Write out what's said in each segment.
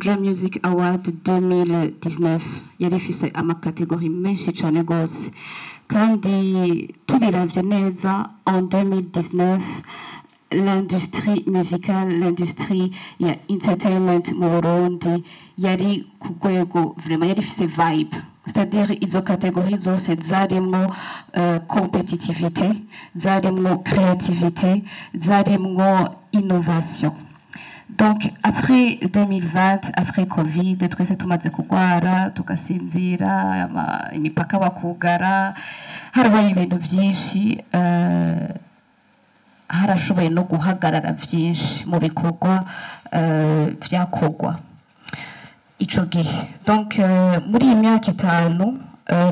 Buja Music Award 2019 yari ifise ama catégories menshi cane gose, kandi tubiravye neza, en 2019 l'industrie musicale, l'industrie ya entertainment mu Burundi yari ku rwego, vraiment yari ifise vibe, c'est-à-dire izo catégories zose zarimwo compétitivité, zarimwo créativité, zarimwo innovation. Donc après 2020, après Covid, twese tumaze kugwara, tugasinzira, imipaka bakugara, harabaye ibintu byinshi, harashoboye no guhagarara byinshi mu bikorwa vyakorwa ico gihe. Donc muri iyi myaka 5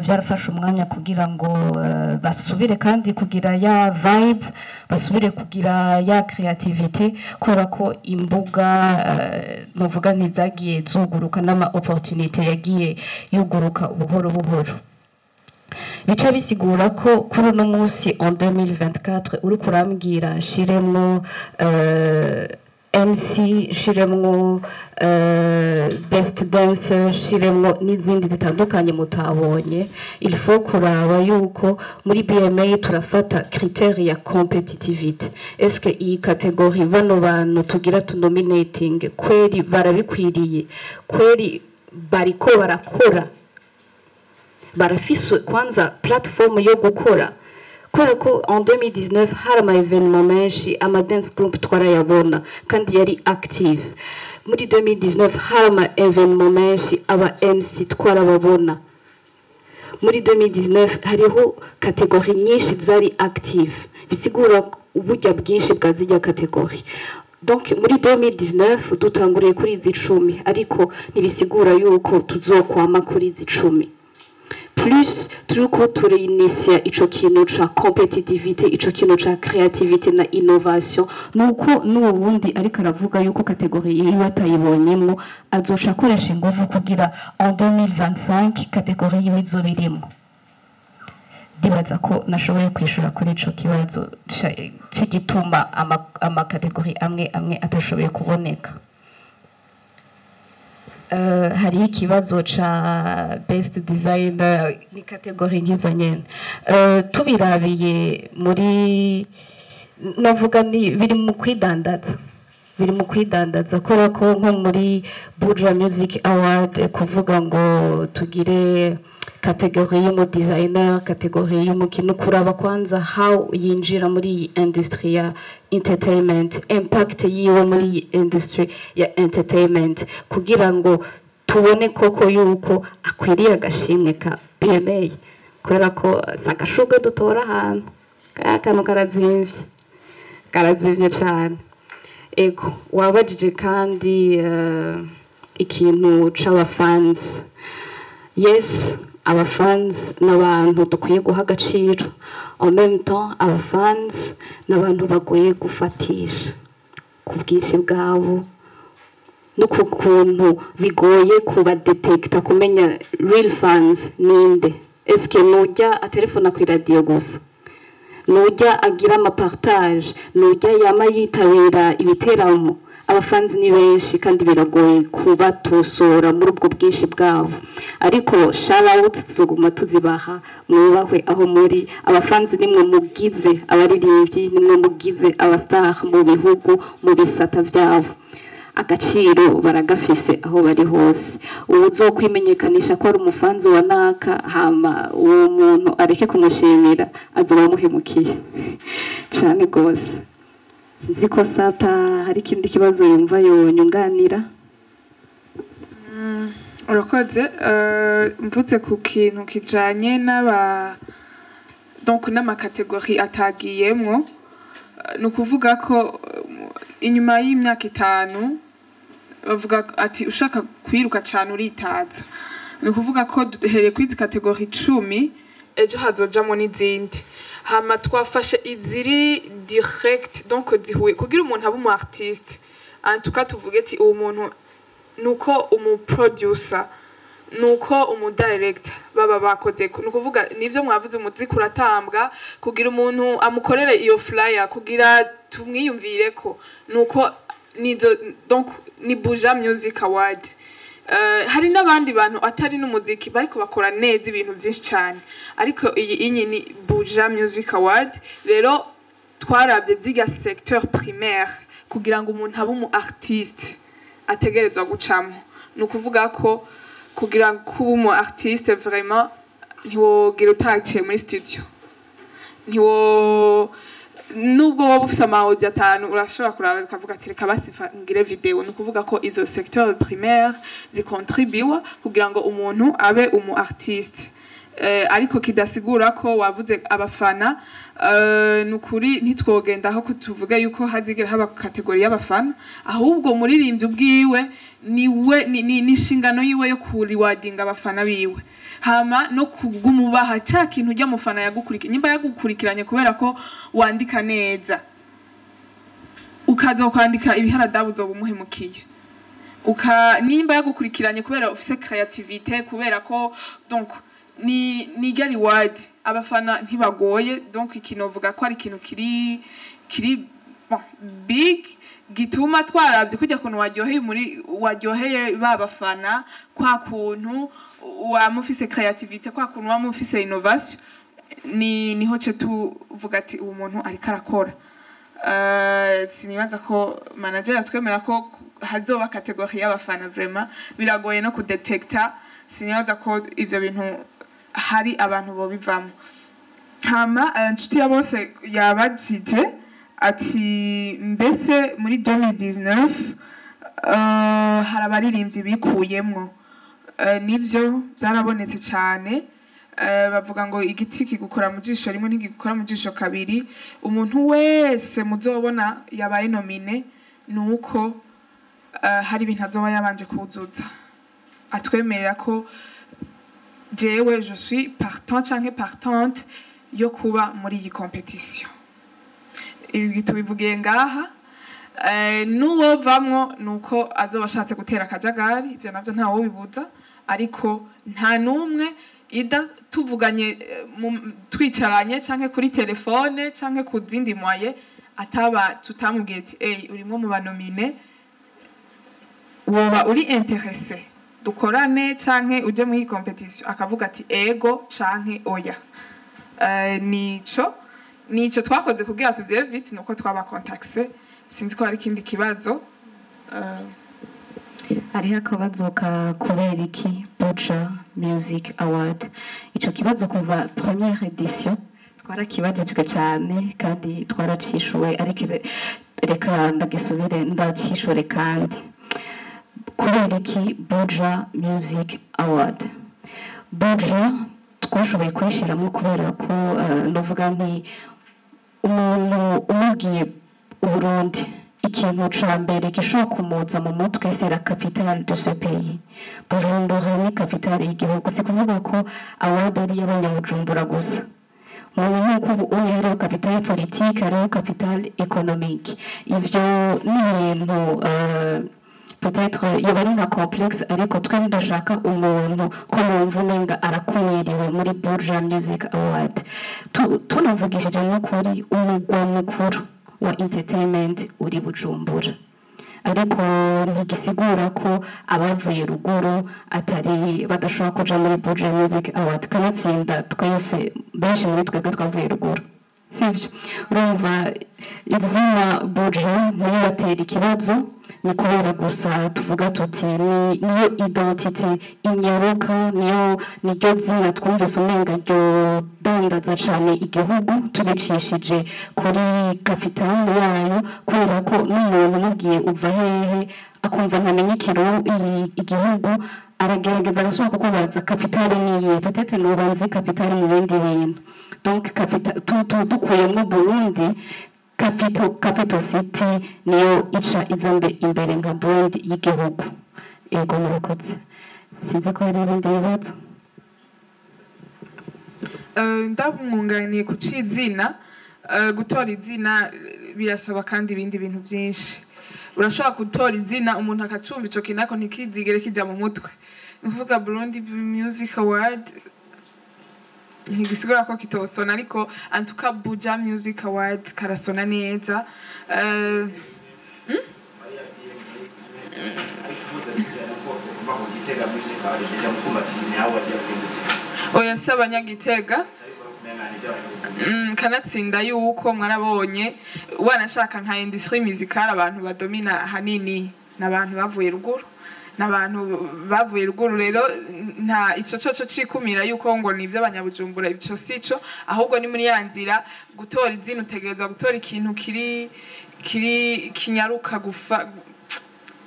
byarafashe umwanya kugira ngo basubire kandi kugira ya vibe, basubire kugira ya créativité, kubera ko imbuga novuga ntizagiye zuguruka n'ama opportunité yagiye yuguruka buhoro buhoro. Bica bisigura ko kuri uno munsi, en 2024, uri kurambwira nshiremwo MC, nshiremwo best dancer, nshiremwo n'izindi zitandukanye mutabonye, il faut kuraba yuko muri BMA turafata critère ya compétitivité. Est-ce que iyi catégorie, bano bantu tugira tu nominating, kweri barabikwiriye, kweri bariko barakora, barafise kwanza plateforme yo gukora? Kubera ko en 2019 hari ama événements menshi, ama dance group twarayabona kandi yari active. Muri 2019 hari ama événements menshi, aba MC twarababona. Muri 2019 hariho catégories nyinshi zari active, bisigura uburyo bwinshi bwa zirya catégories. Donc muri 2019 dutanguriye kuri izi 10, ariko ntibisigura yuko tuzokwama kuri izi 10. Plus turiko turinitia ico kintu ca compétitivité, ico kintu ca créativité na innovation, nuko n'uwo wundi ariko aravuga yuko catégorie yiwe atayibonyemwo azoca akoresha inguvu kugira en 2025 catégorie yiwe izoba irimwo. Ndibaza ko nashoboye kwishura kuri ico kibazo c'igituma ama catégories amwe amwe atashoboye kuboneka. Hariho ikibazo ca best designer, ni catégorie nk'izo nyene. Tubirabiye muri, navuga ni biri mu kwidandaza, biri mu kwidandaza, kubera ko nko muri Buja Music Award kuvuga ngo tugire catégorie y'umu designer, catégorie y'umukino, kuraba kwanza how yinjira muri iyi industry ya entertainment, impact yiwe muri iyi industry ya entertainment, kugira ngo tubone koko yuko akwiriye agashimwe ka BMA, kubera ko si agashurwe dutora ahantu, kaya kantu karazimvye, karazimvye cane. Ego, wabajije kandi ikintu c'abafans. Yes, abafans n'abantu dukwiye guha agaciro. En même temps, abafans n'abantu bagoye gufatisha ku bwinshi bwabo no ku kuntu bigoye kubadetekta, kumenya real fans ninde. Eske nujya atelefona ku iradiyo gusa, nujya agira ama partage, nujya yama yitabira ibiteramo? Abafanzi ni benshi kandi biragoye kubatosora muri ubwo bwinshi bwabo, ariko shout out tuzoguma tuzibaha. Mwubahwe aho muri. Abafanzi nimwe mugize abaririmbyi, nimwe mugize aba stars mu bihugu, mu bisata byabo. Agaciro baragafise aho bari hose. Uwuzokwimenyekanisha ko ari umufanzi wa naka, hama uwo muntu areke kumushimira, azoba amuhemukiye cane gose. Sinzi ko Sata hari ikindi kibazo yumva yonyunganira. Urakoze. Mvuze ku kintu kijanye n'aba, donc n'ama catégories atagiyemwo, ni ukuvuga ko inyuma y'imyaka 5 bavuga ati ushaka kwiruka cane uritaza. Ni ukuvuga ko duhereye kuri izi catégories 10, ejo hazojamwo n'izindi. Hama twafashe iziri direct, donc zihuye kugira umuntu abe umu artiste, en tout cas tuvuge ati uwo muntu nuko umu producer, nuko umu director baba bakoze. Ni ukuvuga nivyo mwavuze, umuziki uratambwa kugira umuntu amukorere iyo flyer, kugira tumwiyumvireko, nuko nizo. Donc ni Buja Music Award. Hari n'abandi bantu atari n'umuziki bariko bakora neza ibintu byinshi cyane, ariko iyi inyi ni Buja Music Award. Rero twarabye ziga secteur primaire kugira ngo umuntu abe umu artiste ategerezwa gucamo. Ni ukuvuga ko kugira ngo kuba umu artiste vraiment ntiwogira utaciye muri studio, ntiwo nubwo woba ufise ama audio atanu urashobora kuraba ukavuga ati reka basi ngire video. Ni ukuvuga ko izo secteur primaire zikontribuwa kugira ngo umuntu abe umu artiste. Ariko kidasigura ko wavuze abafana, ni ukuri ntitwogenda aho tuvuge yuko hazigera haba catégorie y'abafana, ahubwo umuririmbyi ubwiwe niwe ni inshingano yiwe yo kuriwadinga abafana biwe, hama no kugumubaha cya kintu ujya mufana yagukurikiranye. Nimba yagukurikiranye kubera ko wandika neza, ukaza kwandika ibiharadabu, uzoba umuhemukiye. Nimba yagukurikiranye kubera ufise créativité, kubera ko donc ni rya reward, abafana ntibagoye. Donc ikinovuga ko ari ikintu kiri bon, big gituma twaravye kujya kuntu waryoheye muri waryoheye ba bafana, kwa kuntu wamufise créativité, kwa kuntu wamufise innovation, ni niho ce tuvuga ati uwo muntu ariko arakora. Sinibaza ko manager yatwemera ko hazoba catégorie y'abafana. Vraiment biragoye no kudetekta, sinibaza ko ivyo bintu hari abantu bobivamo. Hama inshuti ya bose yabajije ati mbese muri 2019 hari abaririmbyi bikuyemwo? Nivyo byarabonetse cyane. Bavuga ngo igiti kigukora mu jisho rimwe ntigikora mu jisho kabiri. Umuntu wese muzobona yabaye nominé ni uko hari ibintu azoba yabanje kuzuza atwemerera ko jewe je suis partant canke partante yo kuba muri iyi compétition. Ibi tubivugiye ngaha, n'uwovamwo nuko azoba ashatse gutera akajagari, ivyo navyo ntawe bibuza, ariko nta n'umwe ida tuvuganye, twicaranye canke kuri telefone canke ku zindi moyens, ataba tutamubwiye ati ey urimwo mu ba nominés, woba uri intéressé dukorane canke uje muri iyi compétition, akavuga ati ego canke oya. Nico twakoze kugira tuvyevite, nuko twaba contacté. Sinzi ko hari ikindi kibazo. Hariho akabazo ka kubera iki Buja Music Award. Ico kibazo kuva première édition twarakibajijwe cyane kandi twaracishuwe, ariko reka ndagisubire ndacishure kandi. Kubera iki Buja Music Award? Buja twashoboye kuyishyiramo kubera ko ndavuga nti umuntu umubwiye Uburundi, ikintu ca mbere gishobora kumuza mu mutwe c'est la capitale de ce pays. Bujumbura ni capitale y'igihugu. Si kuvuga ko award ari iy'abanyabujumbura gusa. Umuntu nk'uko ubu unye hariho capitale politique, hariho capitale économique, ivyo ni ibintu peut-être yoba ari nka complexe, ariko twe ntidashaka umuntu ko yumva umenga arakumiriwe muri Buja Music Award. Tunavugishije n'ukuri, umugwa mukuru wa entertainment uri Bujumbura, ariko ntigisigura ko abavuye ruguru atari badashobora kuja muri Buja Music Award. Kanatsinda twese, benshi muri twebwe twavuye ruguru, sivyo? Urumva izina Buja ntiribatera ikibazo, ni kubera gusa tuvuga tuti niyo identité inyaruka, niyo niryo zina twumvise umenga ryo dandaza cane igihugu tubicishije kuri capitale yayo, kubera ko n'umuntu umubwiye uva hehe akumva ntamenye igihugu, aragerageza agasubira kukubaza capitale niye, peut-être noba nzi capitale mu bindi bintu. Donc dukuyemwo Burundi, capital city niyo ica iza imbere nka brand y'igihugu. Yego, murakoze. Sinzi ko hari ibindi bibazo. Ndamwunganiye ku c'izina. Gutora izina birasaba kandi ibindi bintu byinshi. Urashobora gutora izina umuntu akacumva ico kintu ariko ntikizigere kija mu mutwe. Ni ukuvuga Burundi Music Award ntigisigura ko kitosona, ariko antuka Buja Music Award karasona neza. Kuva ku Gitega Music Award déjà mukumva ati ni award y'Abanyagitega? Oya, si Abanyagitega. Ariko kumenga ni iby'Abanyagitega. Kanatsinda yuko mwarabonye, wanashaka nka industrie musicale, abantu badomina hanini n'abantu bavuye ruguru, n'abantu bavuye ruguru. Rero nta ico coco cikumira yuko ngo ni ivy'Abanyabujumbura, ico sico. Ahubwo ni muri ya nzira gutora izina, utegereza gutora ikintu kiri kinyaruka gufa,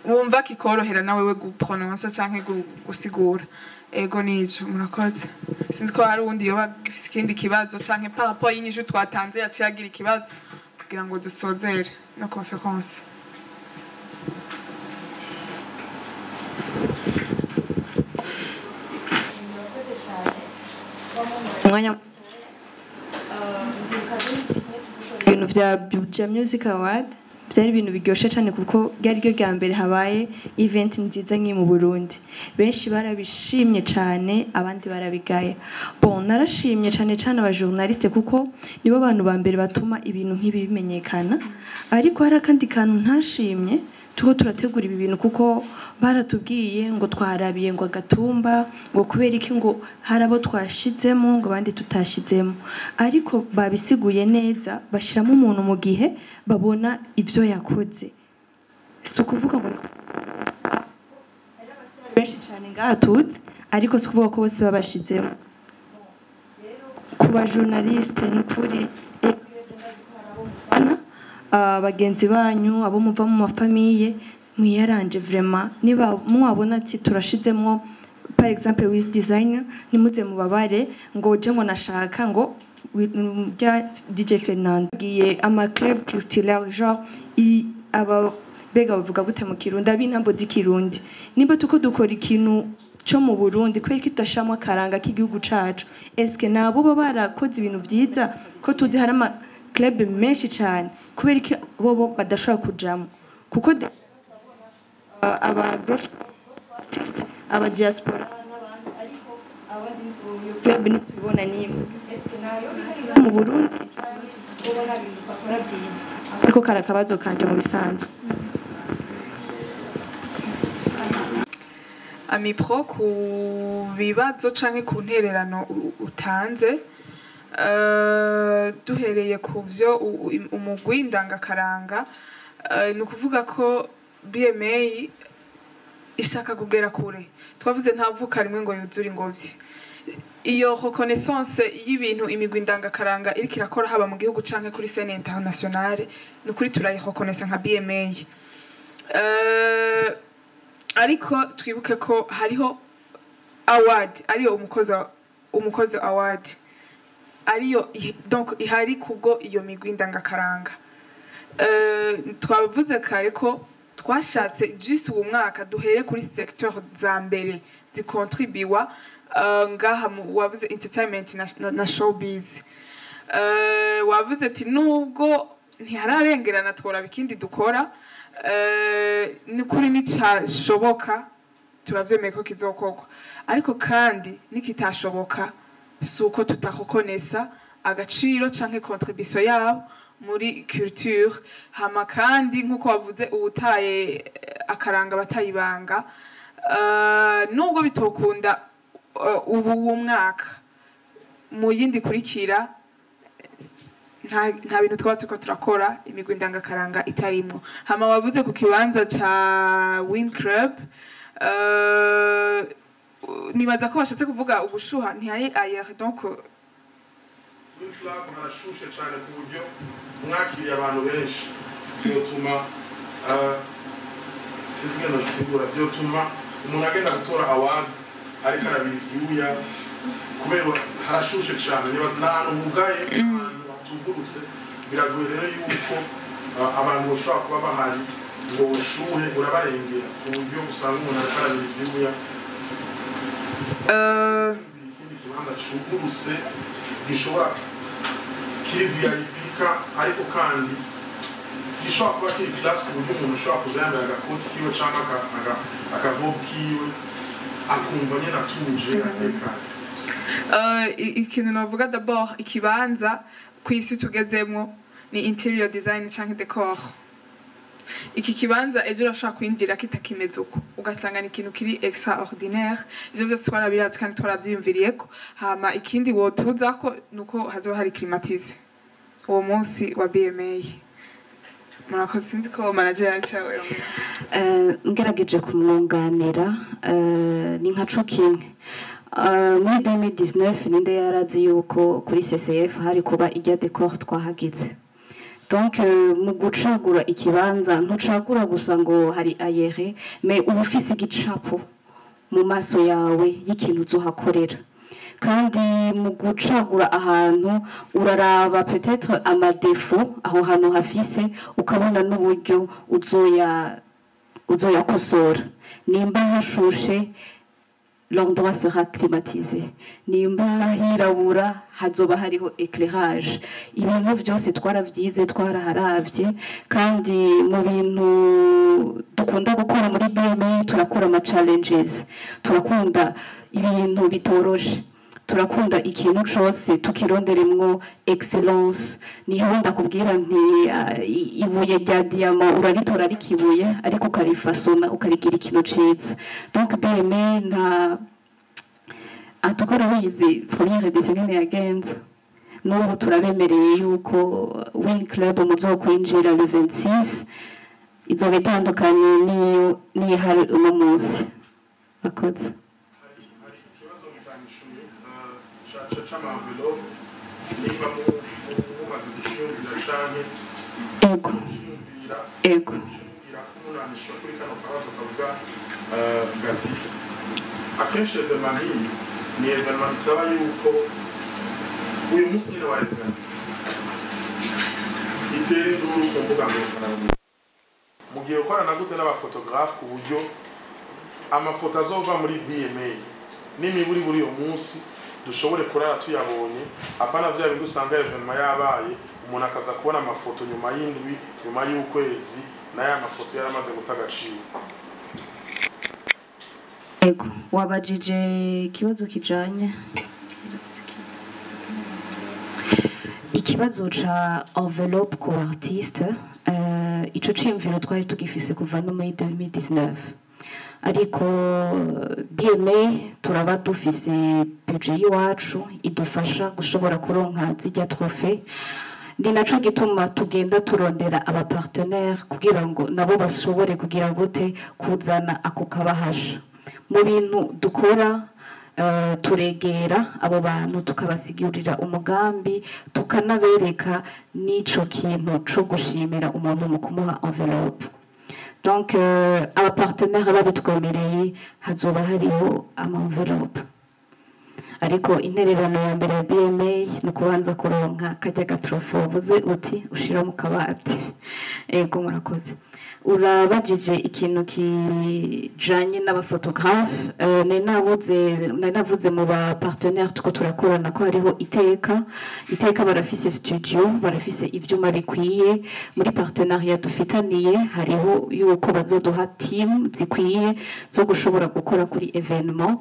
wumva kikorohera nawe we guprononsa canke gusigura. Ego, nico, murakoze. Sinzi ko hari uwundi yoba agifise ikindi kibazo canke par rapport y'inyishu twatanze yaciye agira ikibazo, kugira ngo dusozere no conférence. Umwanya ibintu bya Buja Music Award byari ibintu biryoshye cyane, kuko ryari ryo rya mbere habaye event nziza nk'iyi mu Burundi. Benshi barabishimye cyane, abandi barabigaya. Bon, narashimye cyane cyane aba journaliste, kuko nibo bantu ba mbere batuma ibintu nk'ibi bimenyekana. Ariko hari akandi kantu ntashimye turiko turategura ibi bintu, kuko baratubwiye ngo twarabiye ngo agatumba, ngo kubera iki ngo hari abo twashizemo ngo abandi tutashizemo. Ariko babisiguye neza, bashiramo umuntu mu gihe babona ivyo yakoze. Si ukuvuga ngo benshi cyane ngaha tuzi, ariko si ukuvuga ko bose babashizemo. Ku ba journaliste, ni ukuri bagenzi banyu, abo muva mu ma famille, mwiyaranje vraiment. Niba mwabona ati turashizemo par exemple Wiz Designer, nimuze mubabare ngo je ngo nashaka ngo bya DJ Fernando giye ama club culturel, genre aba bega bavuga gute mu Kirundi, ab'intambo z'Ikirundi. Nimba tuko dukora ikintu cyo mu Burundi, kubera ko tudashiramo akaranga k'igihugu cacu? Eske nabo baba barakoze ibintu vyiza, ko tuzi hari ama club menshi cyane, kubera ko bobo badashobora kujamo? Kuko aba gross artist, aba diaspora n'abandi, ariko abandi iyo club ntitubibona n'imwe. Eske nayo mu Burundi bobo nta bintu bakora byiza? Ariko kari akabazo kanje mu bisanzwe. Amipro, ku bibazo canke ku ntererano utanze, duhereye ku vyo umugwi ndangakaranga, ni ukuvuga ko BMA ishaka kugera kure. Twavuze ntavuka rimwe ngo yuzure ingobyi. Iyo reconnaissance y'ibintu imigwi ndangakaranga iriko irakora, haba mu gihugu canke kuri scène internationale, ni ukuri turayireconnaissa nka BMA. Ariko twibuke ko hariho award, ariyo Umukozi Award, ariyo donc ihari kubwo iyo migwi ndangakaranga. Twavuze kare ko twashatse juste uwo mwaka duhere kuri secteur za mbere zikontribiwa ngaha wavuze entertainment na showbiz. Wavuze ati nubwo ntihararengerana tworaba ikindi dukora. Ni kuri nicashoboka turavyemeye ko kizokorwa, ariko kandi nikitashoboka si uko tutareconnaissa agaciro canke contribution yabo muri culture. Hama kandi nkuko wavuze, uwutaye akaranga batayibanga, nubwo bitokunda ubu uwo mwaka, mu yindi kurikira nta bintu twaba turiko turakora imigwi ndangakaranga itarimwo. Hama wavuze ku kibanza ca Win Club, nibaza ko bashatse kuvuga ubushuha, ntihari ailleurs, donc Muri club harashushe cyane ku buryo mwakiriye abantu benshi byotuma, sinzi ingene nobisigura, byotuma umuntu agenda gutora award ariko arabira ivyuya kubera harashushe cyane. Niba ni ahantu hugaye, ahantu hatugurutse, biragoye rero yuko abantu bashobora kuba bahari ngo ubushuhe burabarengera ku buryo usanga umuntu ariko arabira ivyuya. Ikindi kibanza cugurutse gishobora kiri VIP ariko kandi gishobora kuba kiri class, ku buryo umuntu ashobora kuza yambaye agakoti kiwe cyangwa akarobe kiwe, akumva nyine atuje, atekanye. Ikintu navuga d'abord, ikibanza ku isi tugezemwo ni interior design canke décor. Iki kibanza ejo urashobora kwinjira kitakimeze uko, ugasanga ni ikintu kiri extraordinaire. Ivyo vyose twarabiravye kandi twaravyiyumviriyeko. Hama ikindi wotuzako nuko hazoba hari climatisé uwo munsi wa BMA. Murakoze. Sinzi ko manager yacawe. Ngerageje kumwunganira, ni nka co kimwe. Muri 2019 ninde yarazi yuko kuri CCF hari kuba ijya décor twahagize? Donc mu gucagura ikibanza ntucagura gusa ngo hari aéré, mais uba ufise igicapo mu maso yawe y'ikintu uzohakorera. Kandi mu gucagura ahantu uraraba peut-être ama défauts aho hantu hafise, ukabona n'uburyo uzoyakosora. Nimba hashushe, l'endroit sera climatisé, nimba hirabura, hazoba hariho éclairage. Ibintu byose twaravyize, twaraharavye. Kandi mu bintu dukunda gukora muri BMA, turakora ama challenges, turakunda ibintu bitoroshe, turakunda ikintu cose tukironderemwo excellence. Niho ndakubwira nti ibuye rya diamant uraritora rikibuye, ariko ukarifasona ukarigira ikintu ciza. Donc BMA nta atukora bizi première édition ngene yagenze. N'ubu turabemereye yuko Win Club muzokwinjira le 26 izoba itandukanye n'iyo n'iyihari uno munsi. Bakoze. Hari ikibazo mutanishuye c'ama enveloppes, niba mumaze guciyumvira canke Ego. guciyumvira. Ego. Guciyumvira ko munanisha kuri kano kabazo kavuga gati akenshi événement nk'iyi ni événement isaba yuko uyu munsi nyine wa événement itera induru ku mbuga ngurukanabumenyi. Mugiye gukorana gute n'aba photographes ku buryo amafoto azova muri BMA n'imiburi buri uyu munsi dushobore kurara tuyabonye, apana vya bindi usanga événement yabaye, umuntu akaza kubona amafoto nyuma y'indwi, nyuma y'ukwezi, nayo amafoto yaramaze guta agaciro? Ego, wabajije ikibazo kijanye ikibazo ca enveloppe ku artiste. Ico ciyumviro twari tugifise kuva no muri 2019, ariko BMA turaba dufise budget y'iwacu idufasha gushobora kuronka zirya trophée. Ni naco gituma tugenda turondera aba partenaires kugira ngo nabo bashobore kugira gute kuzana ako kabahasha. Mu bintu dukora, turegera abo bantu, tukabasigurira umugambi, tukanabereka n'ico kintu co gushimira umuntu mu kumuha enveloppe. Donc aba partenaires babitwemereye, hazoba hariho ama enveloppe. Ariko intererano ya mbere ya BMA ni ukubanza kuronka kajya ga trophée wavuze uti ushira mu kabati. Ego, murakoze. Urabajije ikintu kijanye n'aba photographes. Nari navuze mu ba partenaires tuko turakorana ko hariho Iteka. Iteka barafise studio, barafise ivyuma bikwiye. Muri partenariat dufitaniye hariho yuko bazoduha team zikwiye zo gushobora gukora kuri événement.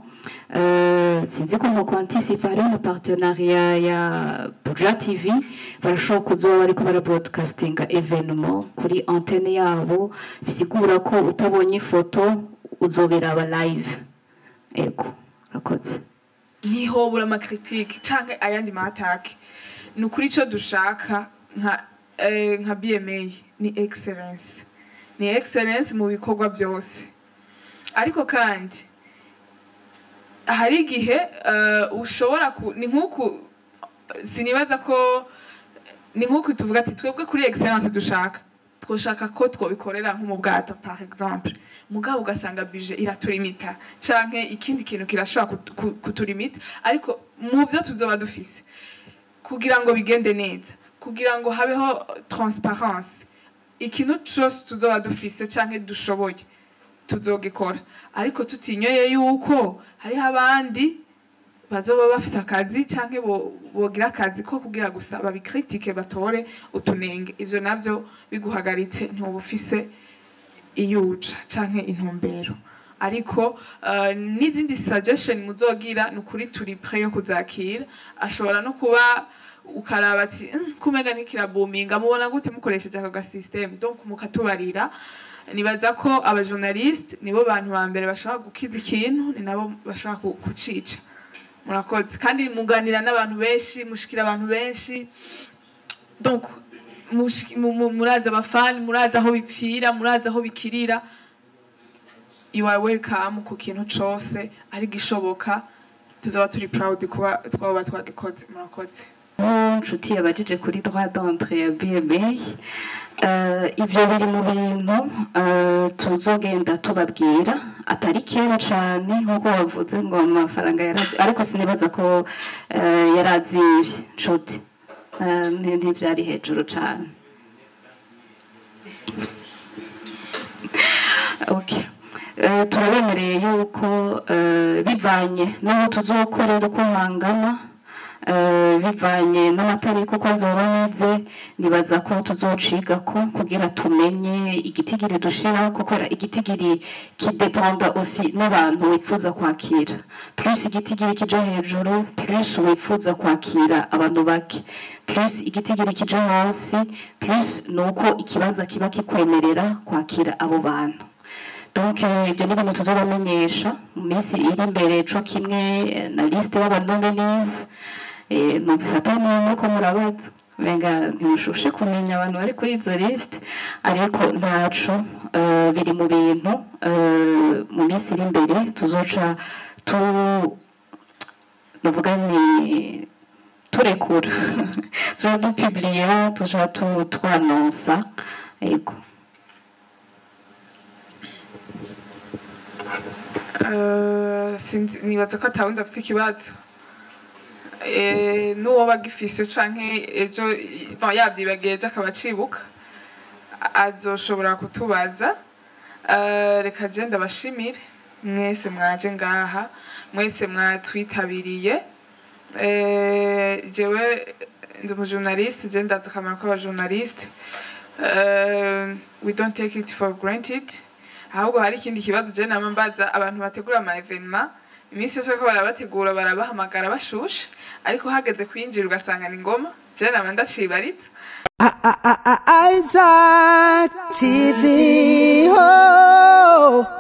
Sinzi ko nko kwanticipa, hariho na partenariat ya Buja TV, barashobora kuzoba bariko bara broadcastinga événement kuri antenne yabo, bisigura ko utabonye ifoto uzobiraba live. Ego, urakoze. Ntihobura ama critiques canke ayandi ma attaques. Ni ukuri ico dushaka nka BMA ni excellence, ni excellence mu bikorwa byose. Ariko kandi hari igihe ushobora ku ni nk'uku, sinibaza ko ni nk'uku tuvuga ati twebwe kuri excellence dushaka, twoshaka ko twobikorera nko mu bwato par exemple, mugabo ugasanga budget iraturimita canke ikindi kintu kirashobora kuturimita. Ariko mu byo tuzoba dufise kugira ngo bigende neza, kugira ngo habeho transparence, ikintu cose tuzoba dufise canke dushoboye tuzogikora, ariko tutinyoye yuko hariho abandi bazoba bafise akazi canke bogira akazi ko kugira gusa babikritike, batore utunenge. Ivyo navyo biguhagaritse, ntuba ufise iyuca canke intumbero. Ariko n'izindi suggestion muzogira, ni ukuri turi prêt yo kuzakira. Ashobora no kuba Ukaraba ati: "Kumega ntikirabuminga, mubona gute mukoresheje ako ga système?" Donc mukatubarira. Nibaza ko abajournaliste nibo bantu ba mbere bashobora gukiza ikintu, ni nabo bashobora kucica. Murakoze. Kandi muganira n'abantu benshi, mushikira abantu benshi, donc murazi abafani, murazi aho bipfira, murazi aho bikirira. You are welcome ku kintu cose ari gishoboka, tuzaba turi proud kuba twaba twagikoze. Murakoze. Nshuti yabajije kuri droit d'entrée ya BMA. Ibyo biri mu bintu tuzogenda tubabwira, atari kera cane nk'uko wavuze ngo amafaranga yarazi, ariko sinibaza ko yarazimvye nshuti. Ntivyari hejuru cane. Okay. Turabemereye yuko bivanye n'aho tuzokorera uko hangana, bivanye n'amatariki uko azoba ameze, nibaza ko tuzociga ko kugira tumenye igitigiri dushira, kuko igitigiri kidependa aussi n'abantu wifuza kwakira. Plus igitigiri kija hejuru, plus wifuza kwakira abantu bake; plus igitigiri kija hasi, plus nuko ikibanza kiba kikwemerera kwakira abo bantu. Donc ibyo ni ibintu tuzobamenyesha mu minsi iri imbere, co kimwe na liste y'aba nominees. Numvise atari nuko murabaza, menga ntimushushe kumenya abantu bari kuri izo liste, ariko ntaco, biri mu bintu mu minsi iri imbere tuzoca tu nuvuga ni turekura, tuja dupubliya, tuja twanonsa. Yego. Nibaza ko atawundi afise ikibazo. N'uwoba agifise canke ejo, bon, yavyibagiye ejo akaba acibuka, azoshobora kutubaza. Reka je ndabashimire mwese mwaje ngaha, mwese mwatwitabiriye. Jewe ndi umujournaliste, je ndazi akamaro k'abajournaliste. We don't take it for granted. Ahubwo hari ikindi kibazo je nama mbaza abantu bategura ama événement: iminsi yose ko barabategura, barabahamagara bashushe, ariko hageze kwinjira ugasanga ni ngoma. Je nama ndacibaritsa. Isaac TV. Oh.